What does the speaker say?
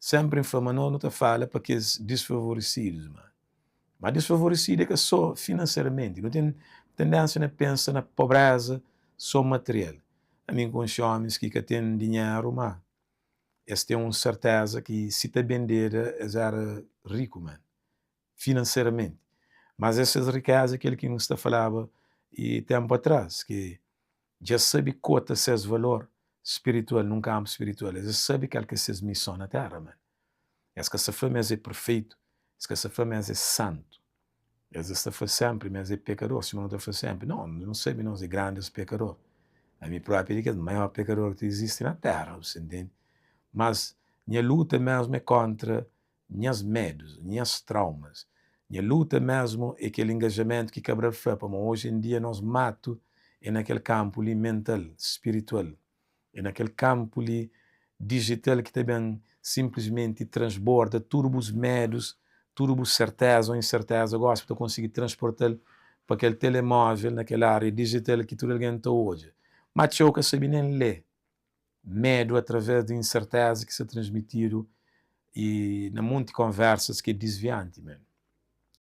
Sénpri N fla ma nos nu ta fala pa kes disfavoresidus, ma ma disfavoresidu é ka sô finanseramenti. Nu ten tendénsia na pensa na pobréza sô material. Ami N konxe ómis ki ka ten dinheru, má es ten un sertéza ki si ta bendeda es éra riku, man, finanseramenti. Mas es ses rikéza é kel ki N sta falaba i ténpu atrás, ki dja es sabe kota ses valor spiritual nun kanpu spiritual. Es sabe kal ki é ses mison na téra, man. Es ka sta fla ma es é perfeitu, es ka sta fla ma es é santu. Es sta fla sénpri ma es é pekador, sima nu ta fla sénpri. Nau, nu sabe nos é grandis pekador. Ami própi é di kes maior pekador ki ta izisti na téra, bu sta ntende? Mas nha luta mésmu é kóntra nhas medus, nhas traumas. Nha luta mésmu é kel engajamentu ki Cabral fla, pamodi oji en dia nos matu é na kel kanpu li mental, spiritual. É na kel kanpu li dijital ki ta ben sinplismenti transborda tudu bus medus, tudu bus sertéza ô insertéza, gósi bu ta konsigi transporta-l pa kel telemóvel na kel ária dijital ki tudu algen ta odja. Má txeu ka sabe nen lé medu através di insertéza ki sta transmitidu i na monti konversas ki é disvianti, man.